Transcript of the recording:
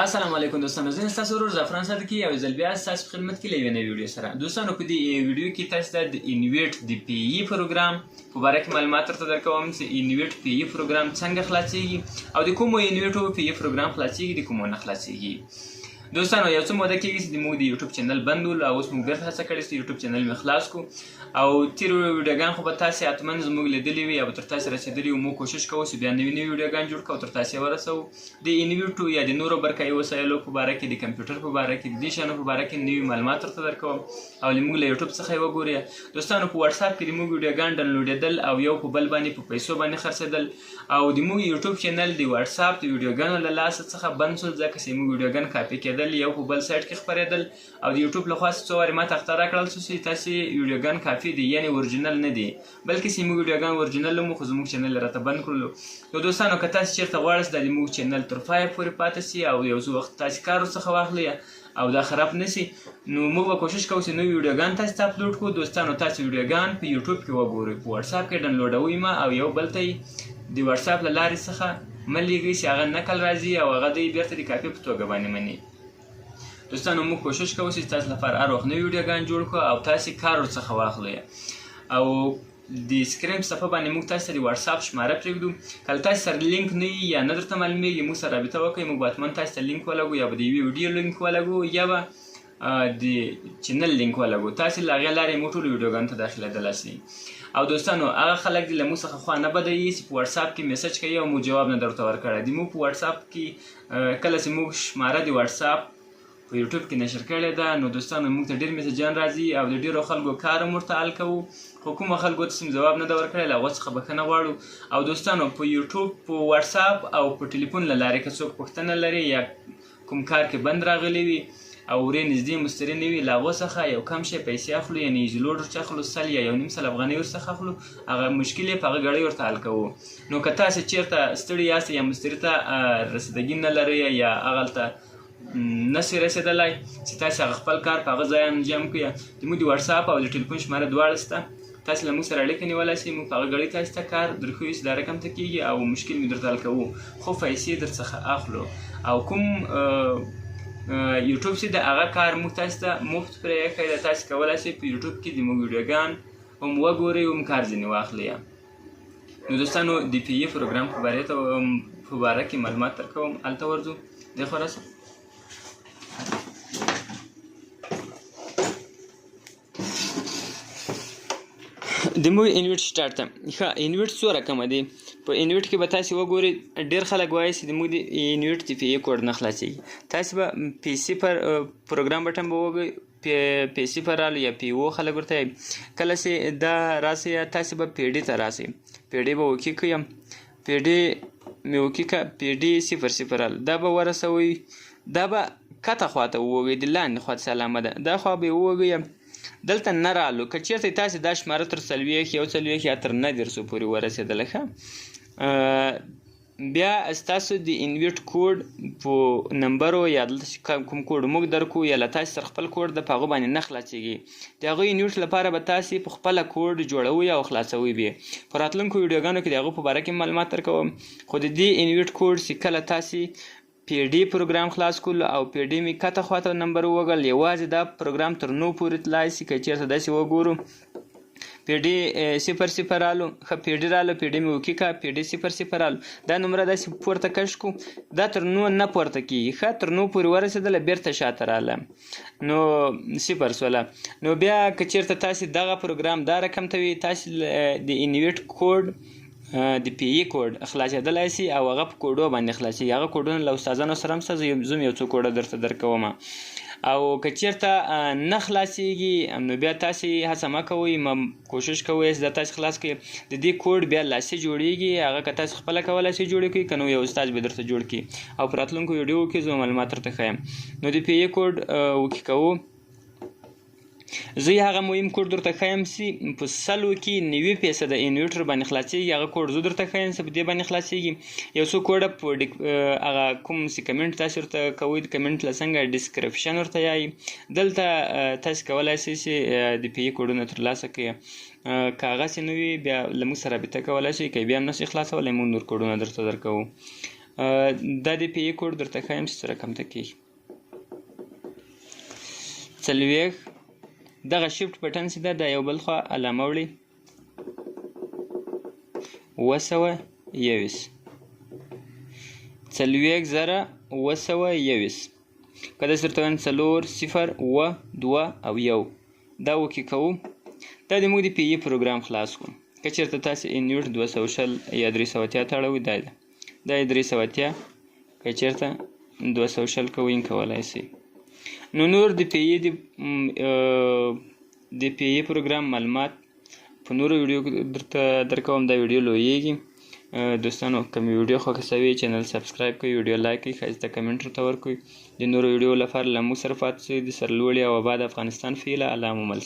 السلام علیکم دوستانو، زه ستاسو ورور زعفران صادقي یو ځل بیا ستاسو په خدمت کې له یوې نوې ویډیو سره. دوستانو، په دې ویډیو کې تاسو ته د انویټ د پی ای پروګرام په باره کې معلومات درته درکوم چې انویټ پی ای پروګرام څنګه خلاصیږي او د کومو انویټو پی ای پروګرام خلاصیږي، د کومو نه خلاصیږي. دوستانو، یو څه موده کېږي چې د موږ د یوټیوب چینل بند ول او اوس موږ بېرته هڅه کړې چې یوټیوب چینل مې خلاص کړو او تېر ویډیوګان خو به تاسې حتما زموږ لیدلي وي او تر تاسې رسېدلي وو. موږ کوشش کوو چې بیا نوي نوي ویډیوګان جوړ کړو او تر تاسې یې ورسوو. د انویټو یا د نورو برقي وسایلو په باره کې، د کمپیوټر په باره کې، د دې شیانو په باره کې نوي معلومات درته درکوم او له موږ له یوټیوب څخه یې وګورئ. دوستانو، په واتساپ کې د موږ ویډیوګان ډاونلوډېدل او یو په بل باندې په پیسو باندې خرڅېدل او د موږ یوټیوب چینل د واتساپ د ویډیوګانو له لاسه څخه بند شول، ځکه چې موږ ویډیوګان کاپي کېدل، یو په بل سایټ کې خپرېدل او د یوټیوب لخوا څو وارې ماته اخطار راکړل شو چې تاسې ویډیوګان کاپي دي، یعنې اورجینل نه دي، بلکې چې موږ ویډیوګان اورجینل وو خو زموږ چینل راته بند کړلو. نو دوستانو، که تاسې چېرته غواړئ چې دا د موږ چینل تر پایه پورې پاتې شي او یو څه وخت تاسې کار ورڅخه واخلئ او دا خراب نه شي، نو موږ به کوشش کوو چې نوي ویډیوګان تاسې ته اپلوډ کړو. دوستانو، تاسې ویډیوګان په یوټیوب کې وګورئ، په واتساپ کې ډاونلوډوئ مه او یو بل ته یې د واتساپ له لارې څخه مه لیږئ چې هغه نقل راځي او هغه دی بېرته د کاپي په توګه باندې مني. دوستانو، موږ کوشش کوو چې ستاسو لپاره هر وخت نوي ویډیوګان جوړ کړو او تاسې کار ورڅخه واخلئ. او د سکرین په صفحه باندې موږ تاسو ته د واتساپ شماره پرېږدو. که له تاسو سره لینک نه وي یا نه درته معلومېږي، موږ سره رابطه وکړئ، موږ به حتما تاسو ته لینک ولګو، یا به د یوې ویډیو لینک ولګو یا به د چینل لینک ولګو. تاسې له هغې لارې موږ ټولو ویډیوګانو ته داخلېدلی شئ. او دوستانو، هغه خلک دې له موږ څخه خوا نه بدوي چې په واتساپ کې میسج کوي او موږ جواب نه درته ورکړی. د موږ په واتساپ کې کله چې موږ شماره د واتساپ په یوټیوب کې نشر کړې ده، نو دوستانو موږ ته ډېر میسجان راځي او د ډېرو خلکو کار هم ورته حل کوو، خو کومو خلکو ته چې موږ ځواب نه ده ورکړی له هغو څخه بښنه غواړو. او دوستانو، په یوټیوب، په واتساپ او په ټلیفون له لارې که څوک پوښتنه لري یا کوم کار کې بند راغلی وي او ورې نږدې مستري نه وي، له هغو څخه یو کم شی پیسې اخلو، یعنې ایزي لوډ ورڅخه اخلو، 100 یا 1.5 افغانۍ ورڅخه اخلو، هغه مشکل یې په هغه ګړۍ ورته حل کوو. نو که تاسې چېرته ستړي یاست یا مستري ته رسیدګي نه لرئ یا هغلته نه شئ رسېدلی چې تاسې هغه خپل کار په هغه ځای انجام کړئ، د موږ د واتساپ او د ټلیفون شماره دواړه شته، تاسې له موږ سره اړیکه نیولی شئ. موږ په هغه ګړۍ تاسې ته کار درښیو چې دا رقم ته کېږي او مشکل مې درته حل کوو، خو پیسې درڅخه اخلو. او کوم یوټیوب چې د هغه کار موږ تاسې ته مفت پرې ایښی دی، تاسې کولی شئ په یوټیوب کې د موږ ویډیوګان هم وګورئ هم کار ځینې واخلئ. نو دوستانو، د پی ای پروګرام په باره کې معلومات درکوم، هلته ورځو. دې خوا راسه. د موږ انویټ سټارټ ته ښه انویټ څو رقمه دی؟ په انویټ کې به تاسې وګورئ، ډېر خلک وایي چې د موږ د انویټ د پی ای کوډ نه خلاصېږي. تاسې به پی سي پر پروګرام بټن به وګورئ، پی سي پر رالو یا پی او خلک ورته وایي. کله چې دا راسئ تاسې به پی ډي ته راسئ، پی ډي به وکي کړئ، پی ډي مې وکي کړه، پی ډي 00 رالو، دا به ورسوئ، دا به کته خواته ووږئ، د لاندې خوا ته علامه ده، دا خوا به یې ووږئ، دلته نه رالو. که چېرته تاسې دا شماره تر 40، 41 یا تر 39 پورې ورسېدله، ښه، بیا ستاسو د انویټ کوډ په نمبرو یا دلته چې کوم کوډ موږ درکو یا له تاسې سره خپل کوډ ده، په هغو باندې نه خلاصېږي. د هغو انویټ لپاره به تاسې په خپله کوډ جوړوئ او خلاصوئ به. په راتلونکو ویډیوګانو کې د هغو په باره کې معلومات درکوم. خو د دې انویټ کوډ چې کله تاسې پی ډي پروګرام خلاص کړو او پی ډي مې کته خواته نمبر ووهل، یوازې دا پروګرام تر نو پورې تلای شي. که چېرته داسې وګورو، پی ډي 00 رالو، ښه پی ډي رالو، پی ډي مې وکي کړه، پی ډي 00 رالو، دا نمره داسې پورته کش کړو، دا تر نو نه پورته کېږي، ښه تر نو پورې ورسېدله، بېرته شاته راله، نو صفر سوله. نو بیا که چېرته تاسې دغه پروګرام دا رقم ته وي، تاسې د انویټ کوډ، د پی ای کوډ خلاصېدلی شي او هغه په کوډو باندې خلاصېږي. هغه کوډونه له استادانو سره هم شته، زه هم یو څو کوډه درته درکوم. او که چېرته نه خلاصېږي، نو بیا تاسې هڅه مه کوئ، کوشش کوئ چې دا تاسې خلاص کړئ. د دې کوډ بیا لاسي جوړېږي، هغه که تاسې خپله کولی شئ جوړ کړئ، که نو یو استاد به درته جوړ کړي. او په راتلونکو ویډیو کې زه معلومات درته ښیم. نو د پی ای کوډ وکي کوو، زه یې هغه مهم کوډ درته ښیم چې په سلو کې نوي فیصده انویټر باندې خلاصېږي. هغه کوډ زه درته ښیم چې په دې باندې خلاصېږي. یو څو کوډه په هغه کوم چې کمنټ تاسې ورته کوئ، د کمنټ له څنګه ډسکرپشن ورته یایي، دلته تاسې کولی شئ چې د پی ای کوډونه ترلاسه کړئ. که هغسې نه وي بیا له موږ سره رابطه کولی شئ، که بیا هم نه شئ خلاصولی موږ نور کوډونه درته درکوو. دا د پی کوډ درته ښایم چې څه رقم ته کېږي. 40، دغه شفټ بټن چې ده، دا یو بل خوا علامه وړي. 721، 40,721. که داسې درته وایم 4 0 7 2 او 1، دا okay کوو. دا د موږ د پی پروګرام خلاص کړو. که چېرته تاسې انویټ 220 یا 380 ته اړوئ، دا ده، دا یې 380. که چېرته 220 کوئ، کولای شئ. نو نور د پی پروګرام معلومات په نورو ویډیو کې درته درکوم. دا ویډیو لویږي. دوستانو، که مې ویډیو خوښه سوې، channel subscribe کړئ، ویډیو like کړئ، ښایسته کمنټ ورته ورکړئ. د نورو ویډیو لپاره له موږ سره پاتې شئ. د سرلوړي او اباد افغانستان په هیله، الله مو مل.